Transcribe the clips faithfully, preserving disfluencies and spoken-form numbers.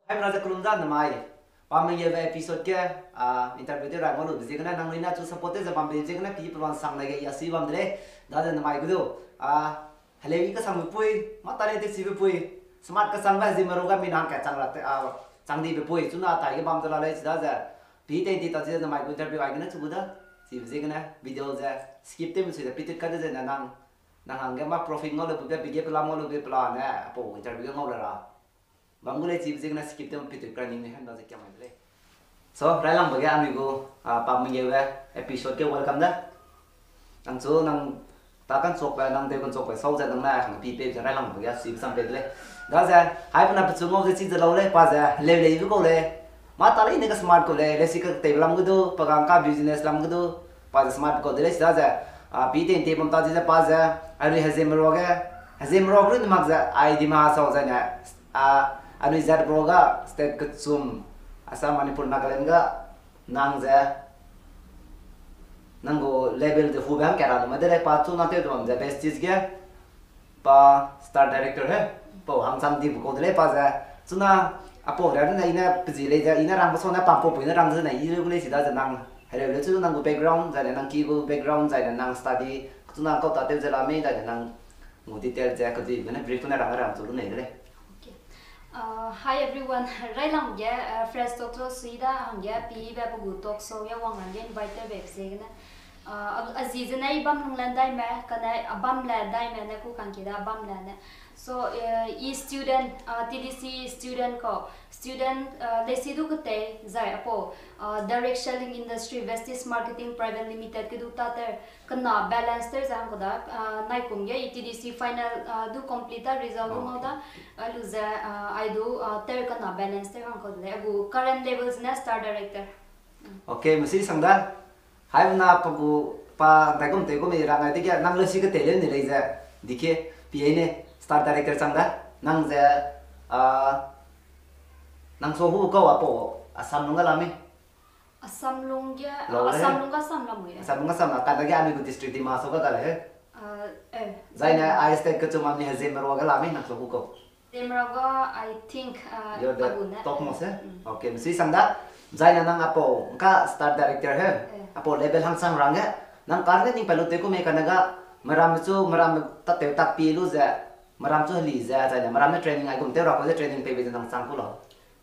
Hai, mena ze kelum da nemai. Pa mengeu be episode ge, ah, interview tew rai ngau lube ziegene, nangnui ne chu support tew ze bambe ziegene, pi peluan sang dage ya si bam de lei. Daze nemai gu du, ah, heleu i kesangbe pui, mâ talent tewchibe pui, smart kesangbe ziemme ruage mina hangkat chang ra te, ah, chang dibe pui, chuna tai ge bam de la lei, chidaze, pi tei di ta chize nemai gu interview ai gene chu gu da, chibe ziegene, video ze, skip tew me sui ze, pi tut ka de ze ne nang, nang hangge mâ profit ngau lube, pe ge pelam ngau lube pelane, apau interview ge ngau le ra. Bam gu lei chibe ziegene skip tew pi tut ka ning ne henda ze kiamai de lei. So, railangbe ge anui gu, ah, pa mengeu be episode ge welcome da. Nang chu nang ta kanchuakbe, nang tew kanchuakbe sau ze nang ne hang pi pei ze railangbe ge chibe sam pei de lei. Daze, hai pena pechu ngau ze chi ze lau lei, pa ze, leu leibe kau lei. Mâ talent ne ka smart kau lei, lesi ka teibe lam gu du, pa gang ka business lam gu du, pa ze smart kau de lei, chidaze, ah, pi tei tei bam ta chize pa ze, anui heziemme ruage, heziemme ruage run mak ze, ai di ma sau zai ne, ah, anui zat ruage, state kechum, Assam, Manipur, Nagaland ga, nang ze, nang gu level de hube hangkat ra lume de lei, pa chu nang tew de bam ze, Vestige ge, pa star director he, pau hangchang dibe kau de lei pa ze, chuna, apau de ne i ne pezi lei ze, i ne rangbe sau ne pa mpau pui ne rang ze ne, i lu gu lei chidaze nang, hereu leu chu nang gu background, zai ne nang ki gu background, zai ne nang study, chuna kau ta tew ze la mei, zai ne nang gu detail ze, keduibe ne brief ne rang rang chu lu nei de lei. Uh, hi everyone, railang ge, uh, Fresh Talk Show sui da hangge pibe pe gu talk show ge wang hangge invite tew be ziegene. Uh, a zi zene i bam lung le daime, kane a bam le daime ne ku kangki da bam le ne. So, uh, i student, uh, T D C student kau, student, uh, lesi du ketei, zai apau, uh, direct selling industry, Vestige Marketing Private Limited ke du ta tew, kena balance tew ze hang kau da, uh, naikum ge i T D C final, uh, du complete da result du ngau da, uh, lu ze, uh, ai du, uh, tew kena balance tew hang kau de lei, a gu current level zene star director. Okay, mesi sang da. Haimena pa gu pa ndaigum tew gum i rang ai dege nang lesi ketei leu ni lei ze, dike, pi ne, star director chang da. Nang ze, ah, nang so hu kau apau, Assam lung ga la mei. Assam lung ge, Assam lung ga sam la mui. Assam lung ga sam la, kane ge anui gu district Dima Hasao ga ga le he. Zai ne, ai state kechum anui Hazemero ga la mei nang so hu kau. Hazemero ga, I think, uh, agu ne. Top most he. Okay, mesi sang da. Zai ne nang apau, ngka star director he. Apau level hang sang rang ge. Nang kar ne ning pa lu tew ku mei kane ga, meram chu, meram tatew tak pi lu ze, meram chu heli ze, zai ne meram ne training ai gum tew ra kau ze training peibe ze nang chang ku lau.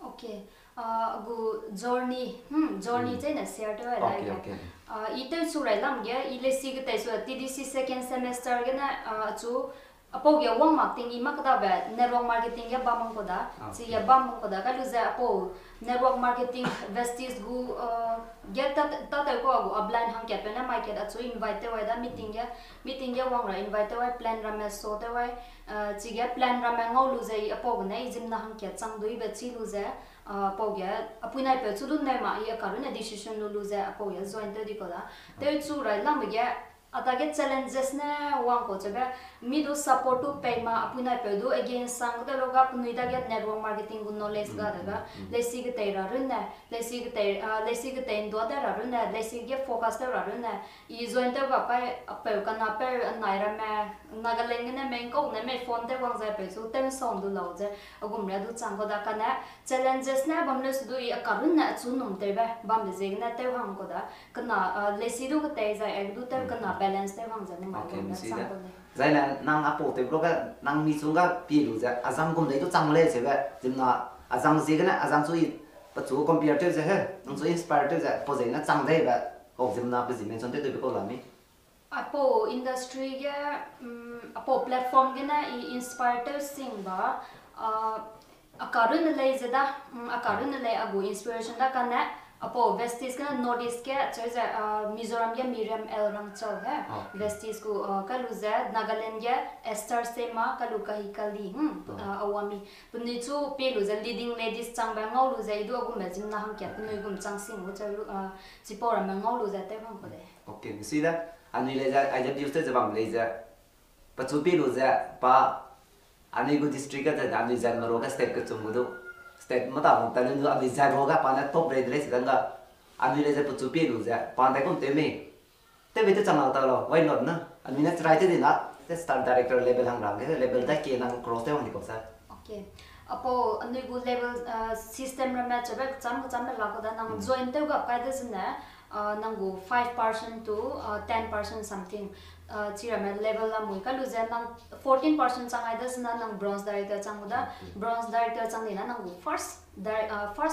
Okay. Ah, gu journey, hmm, journey chene share tew ai lai. Ah, i tew chu rai lam ge, i lesi ketei su T D C second semester gene, ah, chu apau ge wang mak ting i mak dabe network marketing ge bam mang kau da, chi ge bam mang kau da, kai lu ze apau network marketing Vestige gu, ah, ge ta, tatew kau gu upline hangkat pe ne mai kat achu invite tew ai da meeting ge, meeting ge wang ra invite tew ai plan ramme show tew ai, ah, chi ge plan ramme ngau lu ze i apau gene i ziemmena hangkat chang duibe chi lu ze, ah, apau ge, apui naipeu chu du neu ma i a karune decision lu lu ze apau ge join tew di kau da. Tew chu rai lambe ge, a dage challenges ne wang kau chebe, mi du support tu pei ma, apui naipeu du against sang de lo ga penui dage network marketing gu knowledge ga de ga, lesi ketei ra runne, lesi ketei, ah, lesi ketei ndua de ra runne, lesi ge focus tew ra runne, i join tew ga kai apeu kanapeu anai ramme, Nagaland gene mei ngkau ne mei phone tew wang zai peu chu tew nsam du lau ze, agum ria du chang kau da kane, challenges ne bam le su du i a karunne achu num tewbe bambe ziegene tew hang kau da, kena, ah, lesi du ketei zai ai du tew kena balance tew hang ze ne mai lu ne chang kau lei. Zai ne nang apau tew blo ge nang mi chung ga pi lu ze, azang gum dei du chang lei sebe, ziemmena azang ziegene, azang chu i pechu compare tew ze he, nang chu inspire tew ze, pau ziegene chang deibe, kau ziemmena pe zi mention tew tewbe kau la mi. Apau industry ge, apau platform gene i inspire tew sing ba, a karunne lei ze da, a karunne lei a gu inspiration da kane, apau Vestige gene North East ge, cheu ze, Mizoram ge Miriam L Rangchau he, Vestige gu, kai lu ze Nagaland ge Esther Sema, kai lu Kahi Kali, Awami. Penui chu pi lu ze leading ladies changbe ngau lu ze i du agumbe ziemmena hangkat penui gum chang sing gu cheu lu, chipau ramme ngau lu ze tew hang kau lei. Okay, misui da. Anui lei ze, aize views tew ze bam lei ze. Pechu pi lu ze, pa, anui gu district ge ze, anui ze mero ge state kechum gu du. State mata hung ta lu du, anui ze ro ga pa ne top rei de lei se dang ga. Anui lei ze pechu pi lu ze, pa ndai kum tew mei. Tewbe tew chang lau ta lau, why not na? Anui ne try tew di na, te star director level hang rang ge, level dai ke nang cross tew wang di kau sa. Okay. Apau anui gu level system ramme chebe kecham kechambe la kau da nang join tew gap kai de zene, nang gu five percent to ten percent something chi ramme level la mui kai lu ze nang fourteen percent chang ai de zene nang bronze director chang gu da, bronze director chang dina nang gu first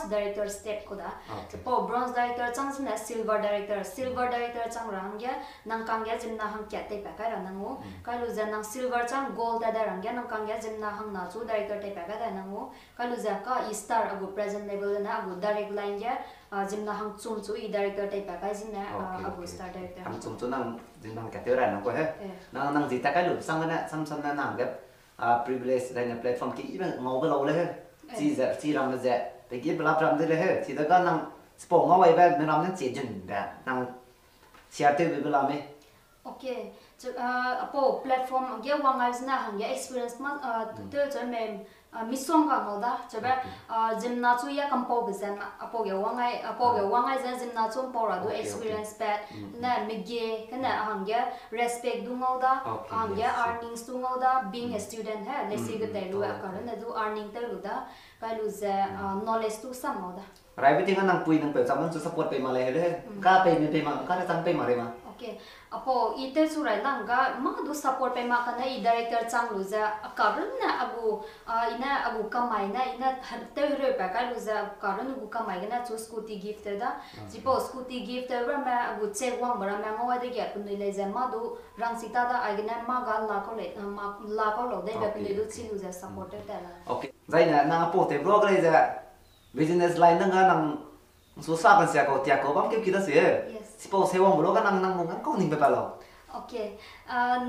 director step kau da. Chipau bronze director chang zene silver director, silver director chang ra hangge nang kangge ziemmena hangkat teipat kai ra nang u. Kai lu ze nang silver chang gold ta dai ra hangge nang kangge ziemmena hangna chu director teipat kai dai nang u. Kai lu ze ka i star a gu present level ne a gu direct line ge ziemmena hangchum chu i director teipat kai zene a gu star director. Hangchum chu nang ziemmena hangkat tew ra nang kau he. Nang nang zi ta kai lu sang ne samsam ne nang ge privilege zaine platform ki ibe ngaube lau le he. Chi ze chi ramme ze pe gi pelap ram de le he. Chidega nang chipau ngau aibe meram ne chi junbe nang share tewbe be la mei. Apau platform ge wang ai zene hangge experience ma tew cheu me misongga ngau da chebe ziemmena chu ya kampaube ze apau ge wang ai, apau ge wang ai ze ziemmena chu mpau ra du experience pat ne mege kene hangge respect du ngau da, hangge earnings du ngau da, being a student he leisi ge tei lu a karunne du earning tew lu da, kai lu ze knowledge du sam ngau da. Raibe ting a nang pui nang peu cham nang chu support pei ma lei he le he. Ka pei me pei ma, ka ne chang pei ma rei ma. Apau i tew chu rai lang ga mâ du support pei ma kane i director chang lu ze a karunne a gu i ne a gu kamai ne i ne tew hereu pa kai lu ze a karun gu kamai gene chu scooty gift tew da. Chipau scooty gift tew ramme a gu check wangbe ramme ngau ai dege penui lei ze mâ du rangsi ta da aigene mâ ga la kau lei, la kau lau deibe penui du chi lu ze support tew tat la. Zaine nang apau tew bro lei ze business line nang ga nang su sa kansia kau tia kau bam keu ki da sui e. Chipau se wangbe lu ga nang nang nung kau ningbe pa lau.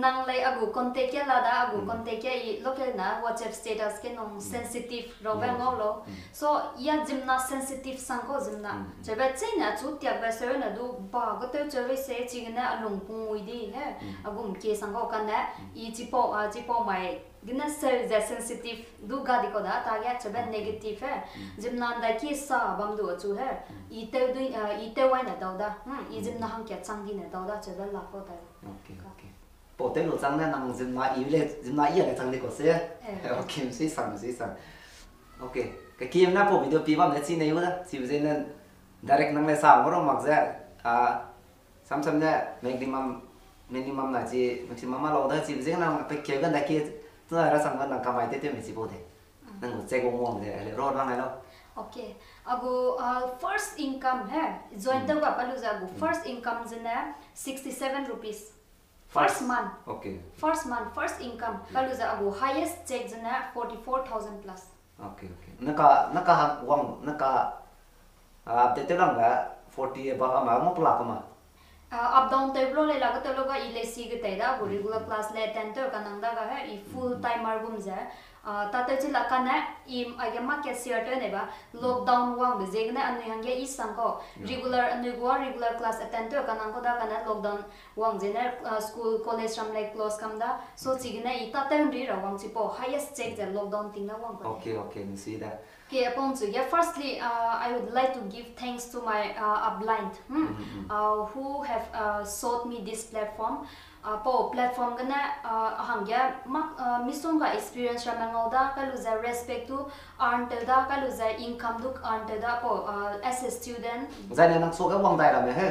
Nang lei a gu contact ke la da, a gu contact ke i local na WhatsApp status ke nung sensitive rabe ngau lau. So ya ziemmena sensitive sang kau ziemmena chebe cheine chu tiakbe seu ne du ba ga tew cheu rei se chigene a lung pungui di he. A gum kie sang kau kane i chipau, chipau mai gene seu ze sensitive du ga di kau da ta ge chebe negative he. Ziemmena ndai ki sa bam du achu he. I tew du, i tew wai ne dau da. I ziemmena hangkat chang di ne dau da chebe la kau da. Pau tew lu chang ne nang ziemmena i le, ziemmena i a le chang di kau se. Sui sang, sui sang. Kekim ne pau video pi bam ne chi nei u da. Chibe ze ne direct nang le sa ngau ro mak ze. Samsam ne minimum, minimum na chi maximum a lau da chibe ze nang pe keu ganda ki tu na ra sang ga nang kamai tew tew me chipau de. Nang gu check wang wang de le ro nang ai lau. A gu first income he, join tew ga pa lu ze a gu first income zene sixty seven rupees. First month. First month, first income. Ka lu ze a gu highest check zene forty four thousand plus. Na ka, na ka hang wang, na ka update tew lang ga forty above ama ngau pela kama. Up down tew blo lei la ga tew lo ga i leisi ge tei da a gu regular class le attend tew kanang da ga he i full timer gum ze. Tatew chi la kane i aige market share tew nei ba lockdown wangbe ziegene anui hangge i sang kau regular anui gu a regular class attend tew kanang kau da kane lockdown wang zene school college ram lei close kam da so chigene i tatew nri ra wang chipau highest check ze lockdown ting na wang kau. Apau chu ge firstly I would like to give thanks to my upline who have showed me this platform. Pau platform gene a hangge misongga experience ramme ngau da kai lu ze respect du earn tew da kai lu ze income du earn tew da pau as a student. Zaine nang suage wang dai ramme he.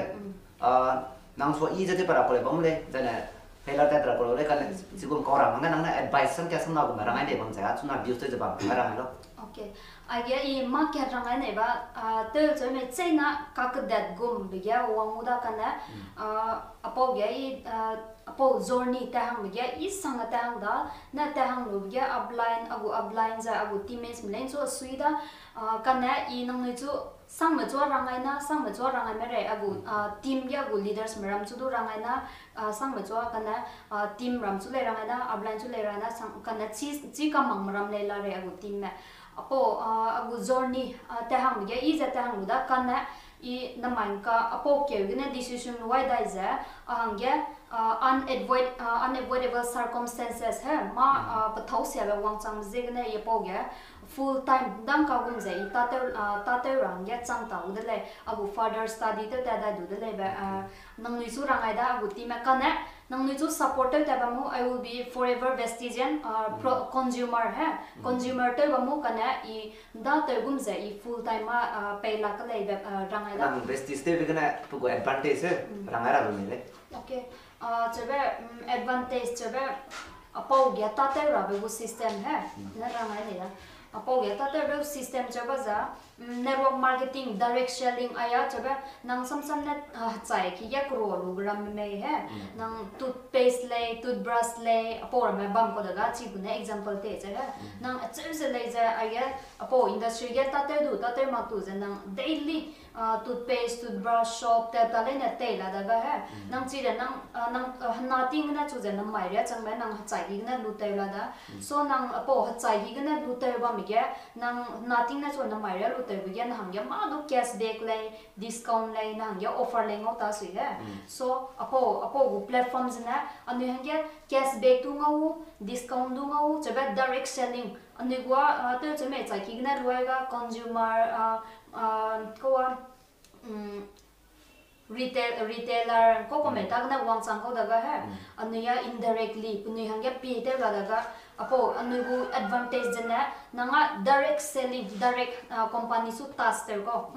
Nang sua i ze tew pa ra kau lei bam lei zaine failure tat ra kau lei kane chigum kau ra hangge nang ne advice sam kia sam na gume rangai nei bam ze a chuna views tew ze bam rangai lo. Aige i market rangai nei ba tew cheu me cheina kakedat gumbe ge wang u da kane apau ge i apau journey ta hangbe ge i sang a ta hang da ne ta hang lube ge upline a gu upline zai a gu teammates me lei chu a sui da kane i nangnui chu sangme chu a rangai na sangme chu a rangai me rei a gu team ge a gu leaders me ram chu du rangai na sangme chu a kane team ram chu lei rangai na upline chu lei rangai na kane chi kamang me ram lei la rei a gu team me apau a gu journey ta hangbe ge i ze ta hang lu da kane i namai ngka apau keu gene decision lu ai dai ze a hangge unavoid unavoidable circumstances he mâ pethau siabe wangchang ziegene i apau ge Full time dang kagum ze i tatew, ah, tatew rang ge chang ta gu de lei, a gu further study tew ta dai du de lei be, ah, nangnui chu rang ai da, a gu team e kane, nangnui chu support tew ta ba mu, I will be forever Vestigian, ah, pro-, consumer he, consumer tew ba mu kane, i da tew gum ze i full time a, ah, pei la ka lei be, ah, rang ai da. Nang Vestige tew be gene, pe gu advantage he, rang ai ra lu mi lei. Okay. Ah, chebe, mm, advantage chebe, apau ge tatew rabe gu system he. Na rang ai ne da. Apau ge tatew rabe gu system chebe za, mm, network marketing, direct selling aya chebe, nang samsam ne, ah, chai ki ge kuro lu gram mei he. Nang toothpaste lei, toothbrush lei, apau ramme bam ko daga chi gu ne example te che he. Nang acheu ze lei ze, aige, apau industry ge tatew du, tatew mak tu ze nang daily, ah, toothpaste, toothbrush, soap, te ta leine tei la daga he. Nang chi de nang, ah, nang, ah, hena ting gene chu ze nang mai ria chang be nang hechai ki gene lu tew la da. So nang apau hechai ki gene lu tew bam ge, nang hena ting ne chu nang mai ria lu tew be ge, nang hangge mâ du cashback lei, discount lei, nang hangge offer lei ngau ta sui he. So, apau, apau gu platform zene, anui hangge cashback du ngau, discount du ngau, chebe direct selling. Anui gua, ah, tew cheme chai ki gene luai ga consumer, ah, ah, kau a, mm, retail, retailer, kau kau me ta gene wangchang kau daga he. Anui a indirectly, penui hangge pie tew la daga, apau, anui gu advantage zene, nang a direct selling, direct, ah, company su touch tew kau.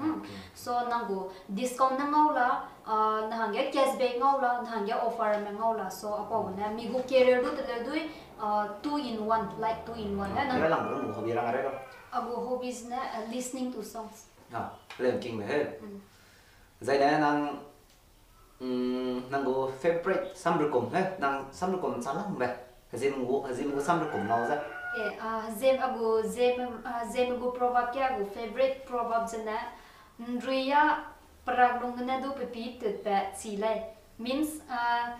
So, nang gu discount ne ngau la, ah, nang hangge cashback ngau la, nang hangge offer me ngau la. So, apau ne, mi gu career du teleu dui, ah, two in one, like two in one he. Nang, nang gu hobby rang are lo? A gu hobbies ne, ah, listening to songs. Ah, lengking me he. Zaine nang, mm, nang gu favorite samrekum he, nang samrekum cha langbe. Hezim gu, hezim gu samrekum lau ze. Eh, ah, hezim a gu zem, ah, zem gu proverb ke a gu favorite proverb zene, nrui a perak lung gene du pepi tutbe chi lei. Means, ah,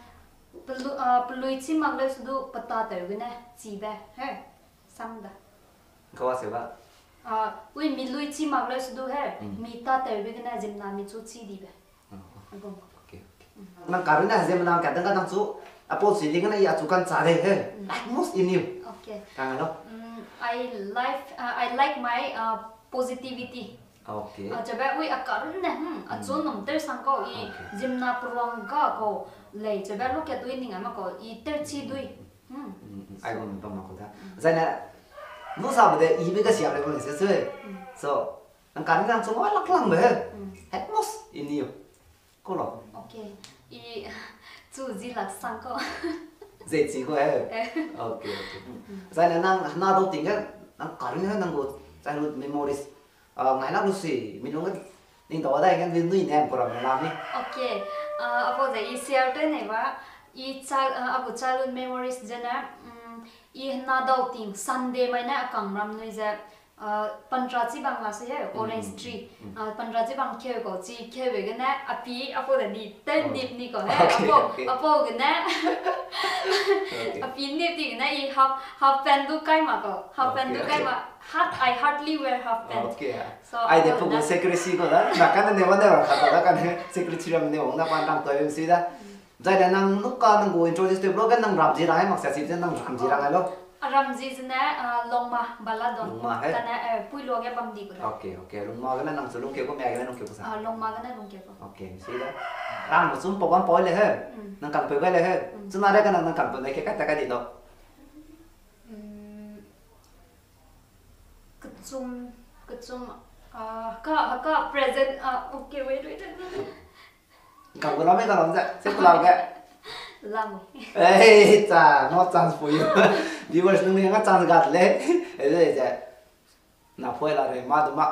pelu-, ah, pelui chi mak leu su du peta tew gene chibe he. Sang da. Kau a seu ba. Ah, ui mi lui chi mak leu su du he, mi ta tew be gene zimna mi chu chi dibe. Agum. Okay, okay. Nang karune hezim nang ka dang ka nang chu, apau si ding gene i a chu kan cha lei he. Like most in you. Okay. Kang lo. Mm, I like, uh, I like my, uh, positivity. Okay. Ah, chebe ui a karune, hmm, a chu num tew sang kau i zimna peruang ga kau lei, chebe lu ke tui ning a ma kau i tew chi dui. Ai gu mi bam mak kau da. Zaine, nu sabe de i be ga siam le bam se sui. So, nang karune nang chu ngai lak langbe he. At most in you. Kau lo. Okay. I chu zi lak sang kau. Ze chi kau he. Okay, okay. Zaine nang hena dau ting ge, nang karune nang gu childhood memories. Ah, ngai lak lu si, mi lung ge ning dau dai ge nui nem kau ramme la mi. Okay. Ah, apau ze i share tew nei ba, i chil-, ah, a gu childhood memories zene, mm, i hena dau ting Sunday mai ne a kang ram nui ze, ah, pantra chi bang la se he, orange tree. Ah, pantra chi bang keu kau chi, keu be gene, a pi, apau de ni, tew nip ni kau he, apau, apau gene. A pi nip di gene, i half, half pant du kai ma kau, half pant du kai ma, hard, I hardly wear half pant. Okay. So, ai de apau pu gu secrecy kau da, na kane ne wan ne ra kha kau da, kane secrecy ram ne wang na pan rang toi si da. Zaine nang nu ka nang gu introduce tew blo ge nang ram zi rang ai mak sia si ze nang ram zi rang ai lo. A ram zi zene, ah, Longma, Baladon. Longma he. Kane, eh, Puilua ge bam di gu da. Okay, okay. Longma gene nang chu lungkeu gu mia gene lungkeu gu sa. Ah, Longma gene lungkeu gu. Okay, si da. Rang gu chum pau bam pau le he. Nang kangpeu gai le he. Chuna re ka nang, nang kangpeu ne ke kai ta kai di lo. Kechum, kechum, ah, ka, ka present, ah, okay, wait, wait, wait. Kang gu lam e ka lam ze, se ku lau ge. Lam. Ei, cha, no chance for you. Viewers, nung ni nga chance gat le. Ei, ze, ze. Na poi la re, ma du ma.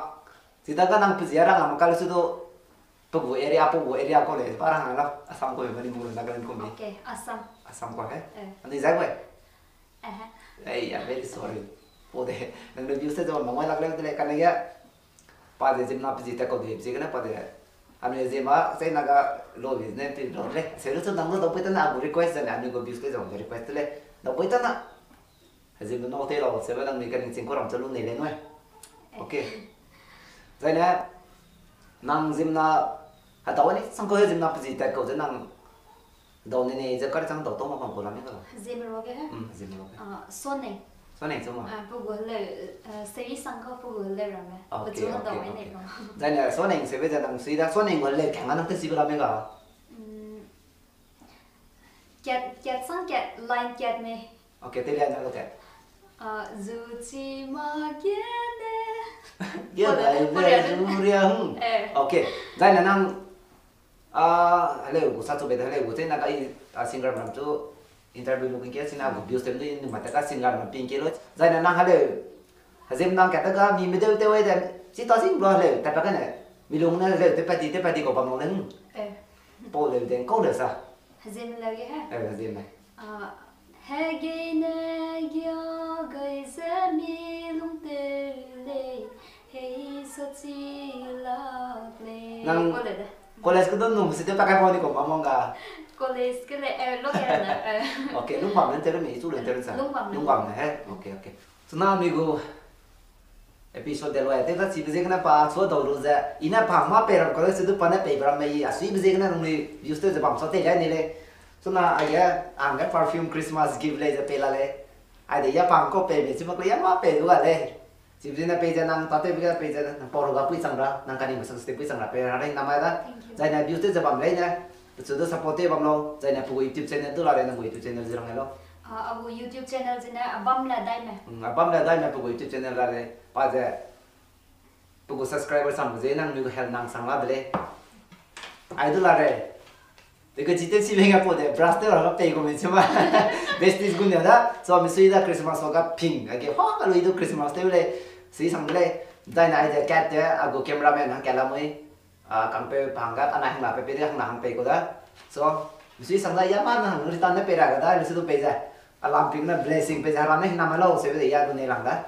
Sida ka nang pe zi a rang am ka lu su du. Pe gu area, pe gu area kau le, pa rang la. Assam kau, Manipur, Nagaland kau mi. Okay, Assam. Assam kau he? Eh. Anui zai kau e? Eh. Ei, I'm very sorry. Pau de, nang de views te zau ma ngoi lak le de le kane ge. Pa de zimna pe zi ta kau de zi kane pa de. Anui zimna, sai na ga lo business ti lo le. Se lu su nang lu dau pui ta na gu request zane, anui gu views te zau de request le. Dau pui ta na. Hezim nau tei lau, sebe nang mi kaningching kau ram cha lu nei le nui. Okay. Zaine, nang zimna, hedau ni sang kau hezimna pe zi tat kau ze nang, hedau ne nei ze kari chang dau tau ma pang kau lam ni ka lau. Hezim ro ge he? Mm, hezim ro ge. Ah, Sonei. Suaneng chu ma? Ah, pe gu heleu, eh, Seisang kau pe gu heleu ramme. Okay, okay, okay. Zaine Suaneng sebe ze nang sui da, Suaneng gu heleu kang a nang te sibe ramme ga? Mm, kat, kat sang kat, line kat me. Okay, te lia na lo kat. Ah, zu chi ma kat ne. Kat line me zu ria hung. Eh. Okay, zaine nang, ah, heleu gu sa chu be da, heleu gu te na ka i, ah, singer ram chu interview lu kin ke, sina gu views tem du ni ma ta ka singer ram pin ke lo. Zaine nang heleu. Hezim nang kat ta ka mi medeu te wai de, si ta sing blo heleu, ta pa ka ne. Mi lung ne heleu, te pa di, te pa di ko bam lo leng. Eh. Pau leu deng kau leu sa. Hezim leu ge he? Eh, hezim leu. Ah, hegei ne gia gai ze mi lung te lei, hei sa chi lak lei. Nang college ke du nung si te pa kai pau ni ko ma mong ga? College ke le, eh, lo ke na, eh. Okay, lung bam ne te re mi, chu le te re sa. Lung bam ne. Lung bam ne he. Okay, okay. Chuna mi gu episode de loi, te ta chibe ziegene pa chua dau lu ze, i ne pa ma pei ram college du pa ne pei ram mei, a suibe ziegene nung ni views te ze bam sa te lei ni lei. Chuna aige, angge perfume Christmas gift lei ze pei la lei. Aide ya pa ko pei mei, chi mak lei ya ma pei du ga lei. Chibe ziegene pei ze nang ta tewbe ge pei ze nang pau ru ga pui chang ra, nang kani ma sang ste pui chang ra pei ra rei na mai da. Thank you. Zaine views te ze bam lei ne, pechu du support te bam lau, zaine pe gu YouTube channel du la lei, nang gu YouTube channel ze rang lei lau. Ah, a gu YouTube channel zene Abam la Daime. Mm, Abam la Daime pe gu YouTube channel la lei. Pa ze, pe gu subscriber sam ze nang mi gu help nang sang la de lei. Ai du la rei. Te ke chi te si lei nga pau de, brush te ra pei gu mi chi ma. Besties gu ne da, so mi sui da Christmas wa ga pink, age ha ka lui du Christmas te lei. Sui sang de lei. Zaine ai de kat te, a gu cameraman hang kat la mui. Ah, kangpeu pa hangge, anai hangna pe pe de hangna hang pei ku da. So, misui sang da ya ma na hang return ne pei ra ga da, misui du pei ze. Alam ping na blessing pei ze, Hera ne hina ma lau, se be de ya du ne lang da.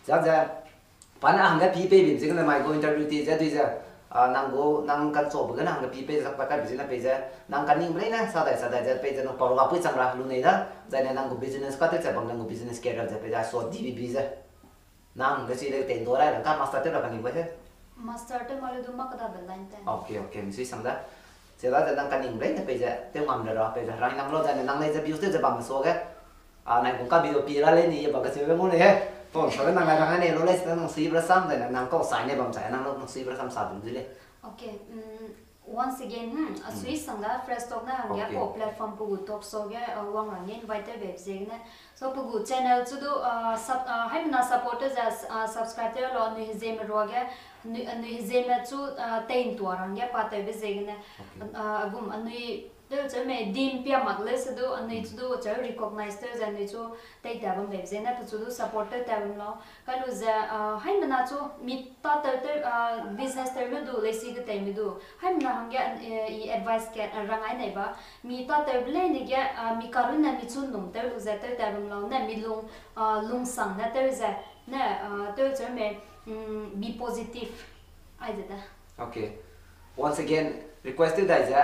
Za ze, pa ne hangge pi pei bim ziegene mai gu interview ti ze, dui ze. Ah, nang gu, nang kan so bu ge na hangge pi pei ze, sak pa kai bu ziegene pei ze. Nang kan ning blei ne, sa dai, sa dai ze pei ze, nang pau ga pui chang ra, lu nei da. Zaine nang gu business ka te ze bam nang gu business career ze pei ze, so D B B ze. Nang, lesi le tei ndo rai, nang ka master tew ra kani bai he? Master tew ma le du ma keda be line te. Okay, okay, misui sang da. Se da ze nang kaning lei ne pei ze, tew ngam le ra, pei ze, rang nam lo ze, nang lei ze views tew ze bam so ge. A, nai kung ka video pi ra lei ni, ye ba ka se be mo le he. Pon, so le nang lai rang ne lo lei, se nang sui bra sam ze, nang kau sai ne bam sai, nang lo nang sui bra sam sa dun zi lei. Okay, mm, Once again, hmm, a sui sang da Fresh Talk ne hangge pau platform pe gu talk show ge, uh, wang rang ge invite tew beibe ziegene. So pe gu channel chu du, uh, sub-, uh, haimena support tew ze, uh, subscribe tew lo, anui hezeme ruage, anui, anui hezeme chu, uh, tei ntua rang ge pa tewbe ziegene. Uh, agum anui tew cheu me dim pia mak leu se du, anui chu du cheu recognize tew ze, anui chu tei ta bam beibe ziegene, pe chu du support tew ta bam lo. Kai lu ze, uh, haimena chu mi ta tew tew, uh, business tew me du, lesi ge tei me du. Haimena hangge, uh, i advice ke, uh, rang ai nei ba. Mi ta tew be lei ne ge, uh, mi karun ne mi chu num tew lu ze tew ta bam lo ne, mi lung, uh, lungsang ne tew ze. Ne, uh, tew cheu me, mm, be positive. Ai ze da. Okay. Once again, request tew dai ze,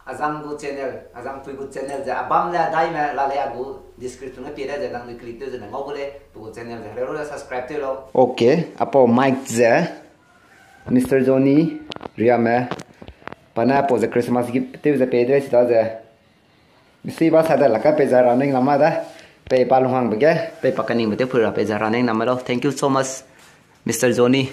azang gu channel, azang pui gu channel ze, Abam le Daime la lei a gu description ge pie dai ze, nang ne click tew ze ne ngau gu lei, pe gu channel ze, hereu le subscribe tew lau. Okay, apau mic ze, Mister Johnny, Riame, pa ne apau ze Christmas gift tew ze pei de lei si da ze. Misui ba sa da la ka pei ze running lam ma da. Pei pa lunghangbe ge, pei pa kaningbe tew pui ra pei ze running lam ma lau. Thank you so much, Mister Johnny.